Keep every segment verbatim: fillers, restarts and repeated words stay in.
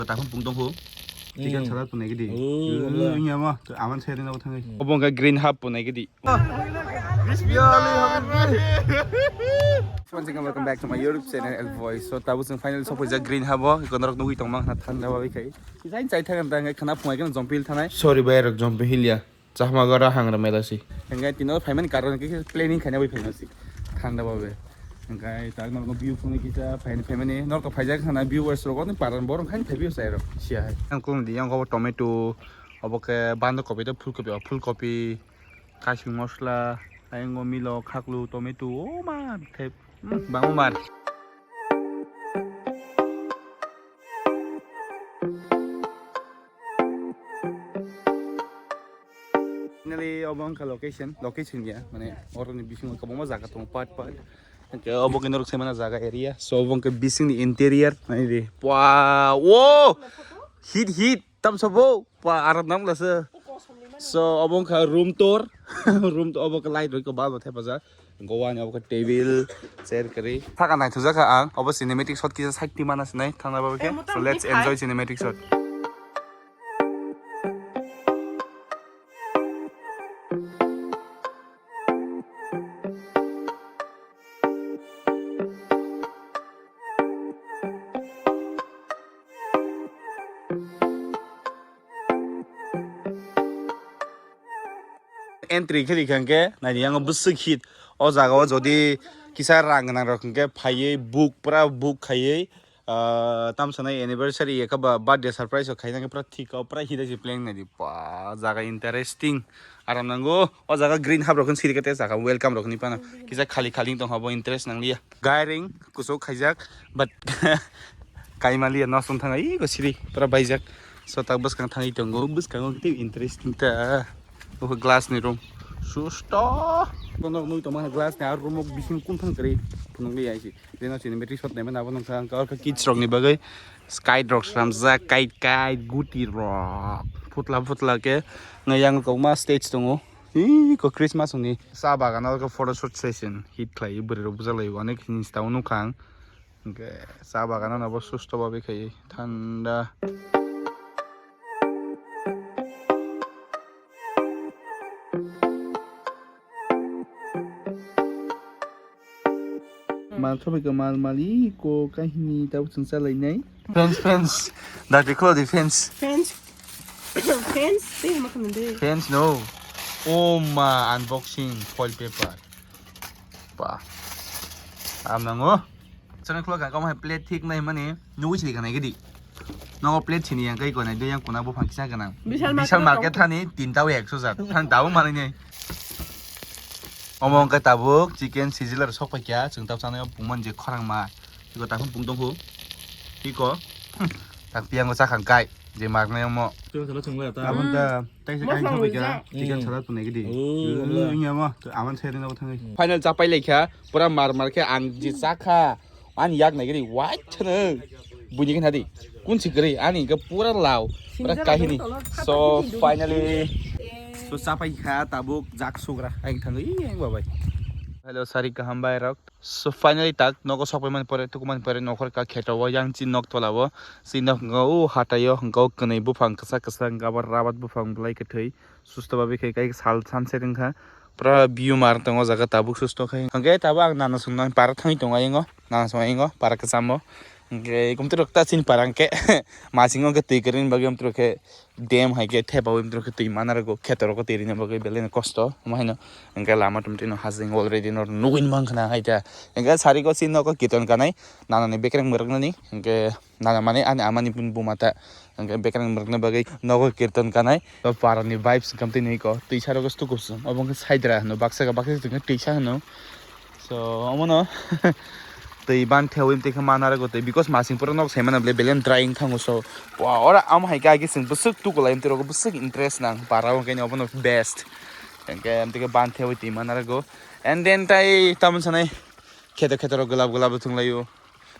Takhum pung tong ho. Chicken salad punai gidi. Oh, wala. Ini ama, aman saya rinau thangai. Obo wngkha green half punai gidi. Once again, welcome back to my YouTube channel, El Voice. So, tabuk chwng finally sophaijak green half o. Iko norok nugui tongma khna thanda babai khai. Jain chai thangan thangai khna phungai khna jompil thanai. Sorry, bai, rok jompil hilia. Chahma gora hangra mela si. Hingke tino phaimani karon khe planning khaina bai phaimani si. Thanda babe. Hingke tak norok view phone kisa phaini phaimani norok to phaijak khana viewers rok ni paran borok khaini phaibi sai rok sia hai. Ang kung di yang kobo tomato obo khe banda kopi to phul kopi, phul kopi, kasing mosla, ayang go milo, khaklu, tomato, o ma thep. Hmm, bangma mar. Finally, obo wngkha location, location ya, mane oroni bisingo kwbangma jaga tongo, part part. Hingke obo khe norok se mano jaga area, so obo wngkha bisingni interior, nai di. Wow, wow! Hit, hit! Tamsa bo, pa aram nam lasa. So, obo wngkha room tour. Room tour, obo khe light roi khe bulb thepajak. Goa ni obo khe table, chair kwrwi. Thaka naithokjak kha ang. Obo cinematic shot kisa side tima na sinai thangna bagwi khe. So, let's enjoy cinematic shot. Entry khe rikha hwnkhe naidi yango bwswk hit. O jaga o jodi kisa rang gwnang rok hwnkhe phaiwi book, pura book khaiwi, ah, tamsa nai anniversary ya khe ba birthday surprise rok khaina khe pura thik o, pura hit ase plan naidi. Ba jaga interesting. Aram nango. O jaga green half rok siri khe te jaga welcome rok ni phano. Kisa khali khali tong habo interest nang liya. Gairing kusuk khaijak, but kaimaliya no song thang ai go siri pura baijak. So tak bwskang thangwi tongo, bwskango tei interesting ta. O glass ni room. Susto. Bono nui tongma glass ni aro room bising kun thang kari. Phunung liya isi. Deno sini battery shot naima nabo nang thang ka kids rok ni bagwi. Skate rok swnamjak, kite, kite, guti rok. Phutla, phutla khe ngai yang kokma stage tongo. Ih, ko Christmas ni. Sa bagan o khe photo shoot session. Hit khlai, bwrwi rok bwchak lai, onek hini stao nukha ang. Hwnkhe sa bagan o bo susto babe khai thanda. Mal khabai ka mal mali ko kahini tabuk chwng chalainai. Fans, fans. Dati kho di fans. Fans. Fans. Tei ma khna de. Fans no. Oh ma, unboxing foil paper. Pa. Am nango. Chana khlok ka kamo hai plate thik nai mani. Nugui sili kanai gidi. Nogo plate sini yang kai konai de yang kuna buphang kisa ganang. Vishal Market Vishal Market thani tinta o ekso jat. Thang tabo manai nai. Omo wngkha tabuk chicken sizzler sok paikya, chwng tabuk sanai o pungmani je khorang ma. Iko takhum pung tongkhu. Iko. Hmm. Tak piyango chakhang kai. Je maknai omo. Chwng salo chwng lai ta. Abon ta taisa kain sok paikya. Chicken salad punai gidi. Oh, wala. Wngya mo. Aman seri no thangwi. Final chapai laikha. Pura mar mar khe ang je chakha. Ani yak nai gini wai thano. Buini khe nadi. Kun si kwrwi ani khe pura lao. Pura kahini. So finally. So chapai kha tabuk jak sugra. Ang thangwi ang babai. Hello sari kaham bai rok. So finally tak nogo sokpai man pore tuku man pore nokhor ka kheto o yang chi nok tola o. Si nok ngo u hatai o ngo kwnwi buphang kasa kasa ngo rabat buphang belai kwthwi. Susto babi khe kai sal sunset wngkha. Pura view mar tongo jaga tabuk susto khai. Hwnkhe tabuk ang nana sungno para thangwi tongo aywngo. Nana sung aywngo para kwchamo. Hwnkhe kumtwi rok ta chini para hwnkhe masingo hwnkhe twi kwrwini bagwi kumtwi rok khe dam hai khe thepaui kumtwi rok khe twi mana rwgo kheto rok khe twi rwna bagwi belai no kosto. Omo haino hwnkhe lama tumtwi no hajeng already no nugwi mankha na hai ta. Hwnkhe sari ko chini nogo kirtan kanai nana ni bekereng mwrwknani hwnkhe. Nana mane ani amani buma ta hwnkhe bekereng mwrwkna bagwi nogo kirtan kanai. O parani vibes wngkha tini ko twisa rogo stukup song obo wngkha saidra hwno baksa baksa wngkha twisa hwno. So omono twi ban thewi twi khe mana rwgo twi because masing pura nok sai mano bele bele dry wng thango so ora amo hai khe agi chwng bwswk tukulai twi rogo bwswk interest nang para o hwnkhe obono best hwnkhe twi khe ban thewi twi mana rwgo and then tai tamoni sanai kheto kheto rok gwlap gwlap thwng lai o.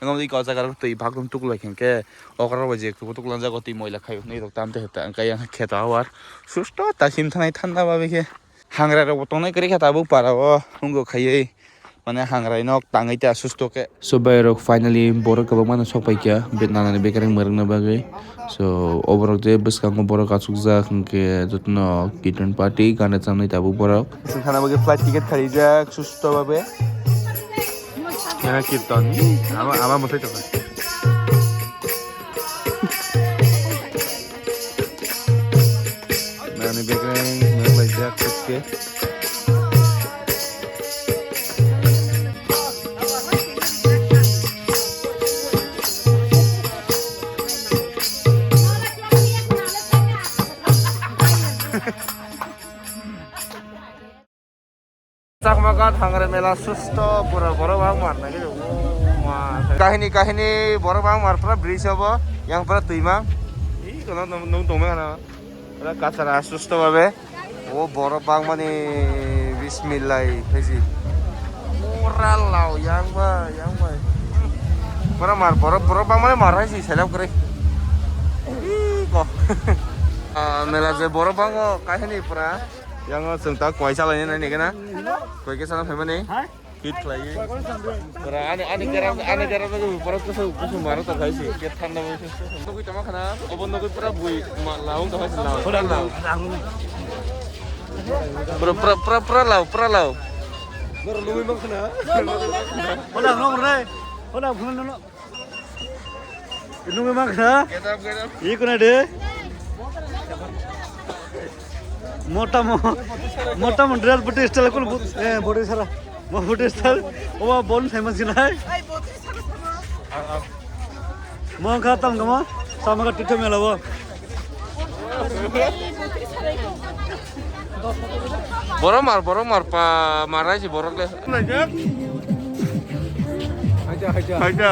Ang abo iko jaga rok twi bhagrum tuklai khe hwnkhe okra rok bai je tuklai jago twi moila khai nai rok tam te heta hwnkhe yang kheto hawar susto ta sim thanai thanda babe khe hangra rok bo tongnai kwrwi khe tabuk para o hungo khaiwi Mane hangrai nok tangwi ta susto khe. So bhai rok finally borok kwbangma no sok paikha, be nanani bekereng mwrwkna bagwi. So o borok je bwskango borok achukjak hwnkhe jotono kitten party gana chamnai tabuk borok. Chwng thana bagwi flight ticket kharijak susto babe. Kirtan. Ama, ama mwtai tongkha. Nani bekereng mwrwk laijak khe. Chakma Ghat Hangre Mela susto pura borok bang mar nai o ma. Kahini kahini borok bang mar pura bridge obo yang pura twima. Ih kono nung tongma kana. Pura kachara susto babe. O borok bang mani bismillah khaisi. Pura lao yang ba yang ba. Pura mar borok borok bang mani mar hai si selap kre. Ih ko. Ah, mela je borok bang o kahini pura. Yang o chwng ta koi salai nai nai gana. Koi ke sana phaimani. Hai? Kit khlai. Pura ani ani geram ani geram ni pura kusu kusu maro ta khai si. Kit thanda bo. Nugui tama khana. Obo nugui pura bui ma laung ta khai si lao. Pura lao. Pura pura pura pura lao pura lao. Noro nugui mang khana. Hola nong re. Hola phun no. Nungwi mankha? Get up, get up. Iko na de? Mota mo, mota mo dress body style kul but, eh, body sara. Mo body style. Owa bon famous ginai. Mo kha tam gama. Sama ka titho mela bo. Borok mar, borok mar pa, marai si borok le. Haja, haja. Haja.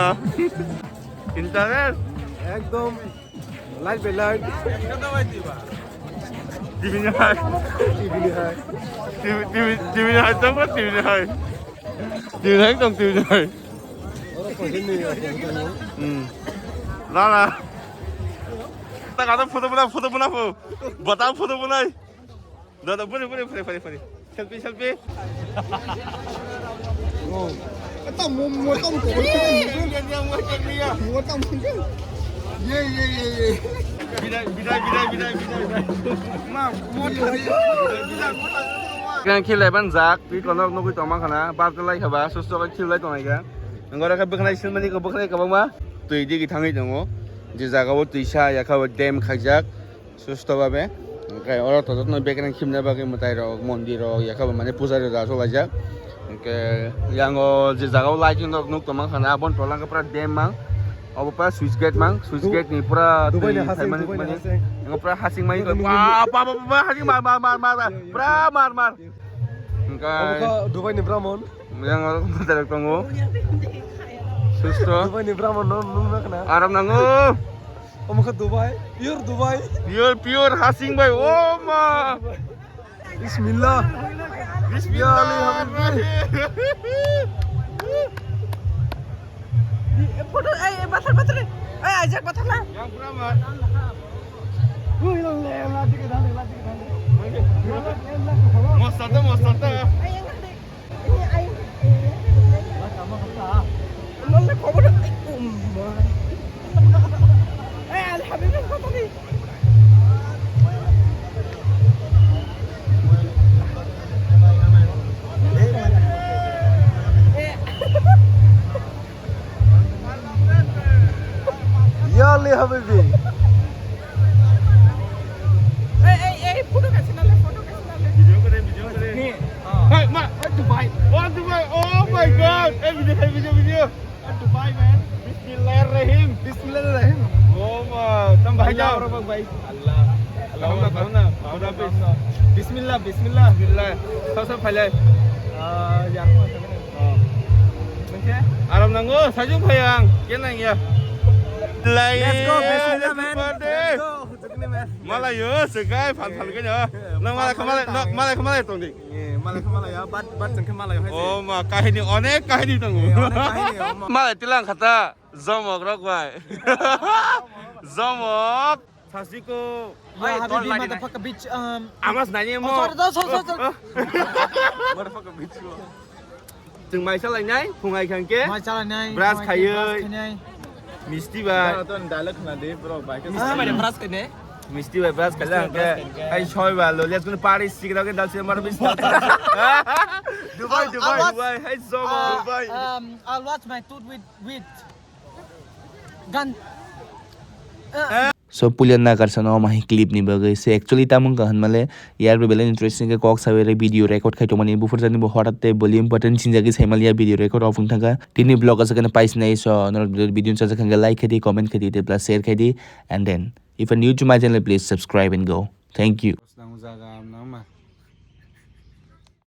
Internet. Ekdom light by light. T V ni hai. T V ni hai. T V, T V, T V ni hai, tong T V ni hai. T V ni hai, tong T V ni hai. Oro koi ni. Hmm. Rara. Tak ada foto puna, foto puna po. Batang foto puna. Dada, buri, buri, buri, buri, buri. Selfie, selfie. Ata mo, mo tam ko. Ye, ye, ye, ye. Bidai, bidai, bidai, bidai, bidai. Ma, mo tam. Kang khilai ban jak, twi konok nugui tongma khana, bar lai khaba, susto ka khilai tongai ga. Angora ka bwkhnai silmani ko bwkhnai kabangma, twi digi thangwi tongo. Je jaga o twisa, yakha o dam khaijak. Susto babe. Hwnkhe oro tototno bekereng khimna bagwi mwtai rok, mondir rok, yakha bo mane pujari rok achuk laijak. Hwnkhe yango je jaga o lighting rok nuk tongma khana, aboni tola hwnkhe pura dam mang. Obo pura switch gate mang, switch gate ni pura Dubai ni twi hasing, phaimani Dubai ni mani. Hasing. Yango pura hasing mai. Dubai ni ba, ba, ba, ba, hasing mar, mar, mar, mar, mar. Pura mar, mar. Hwnkhe obo kha Dubai ni Brahman. Yango mwtai rok tongo. Susto. Dubai ni Brahman no nukna khana. Aram nango. Omo kha Dubai, pure Dubai. Pure, pure hasing bai, oh ma. Bismillah. Bismillah. Ya Ali Habibi. Photo, eh, eh, bathar, bathar. Eh, ajak bathar na. Yang pura ma. Ui, lo, le, la, dike, dale, la, dike, dale. Mosata, mosata. Eh, yang dale. Yali habibi. Ei, ei, ei, photo kaisa nale, photo kaisa nale. Video kore, video kore. Hey, ma, Dubai. Oh, Dubai. Oh my God. Hey, video, hey, video, video. Dubai, man. Bismillahirrahim. Bismillahirrahim. Oh, ma. Tam bahai jao. Allah. Allah. Bismillah, bismillah. Bismillah. Sab, sab phailai. Ah, ya. Aram nango, sajung phai ang. Kenang ya. Let's go, bismillah, man. Let's go. Malayo, sekai, phan phan kanya. Nang malai khamalai, nang malai khamalai tong di. Eh, malai khamalai ya, bat, bat jeng khamalai hai. Oh, ma, kahini, onek kahini tongo. Eh, onek kahini, oh, ma. Malai tilang khata, zomok rok bai. Zomok. Sasiko. Oi, tol lagi, motherfucker bitch, um, Amas nanya mo. Oh, sorry, sorry, sorry, sorry. Motherfucker bitch. Chwng mai chalainai, phung hai khang khe. Mai chalainai, Brush mai khaiwi. Brush khainai. Misti bai. Ton dialogue khna di, bro, bai khe. Misti bai brush khainai. Misti bai brush khainai, Misti bai brush khainai. Hai soi ba lo, let's go party, sik rok dal se mar misti. Dubai, I'll, Dubai. I'll watch, Dubai, hai zomo. Uh, Dubai. Um, I'll watch my tooth with, with gun. Uh, So puila nakarsa no mahi clip ni bagwi se actually tamung ka hwnmale yar be belai interesting ke kok sawi re video record khai tongmani bufur jani bo hotat te volume button sinjagwi saimal ya video record off wng thangka tini vlog asa kana pais nai so norok video chajakha like khai di comment khai di te plus share khai di and then if you're new to my channel please subscribe and go thank you.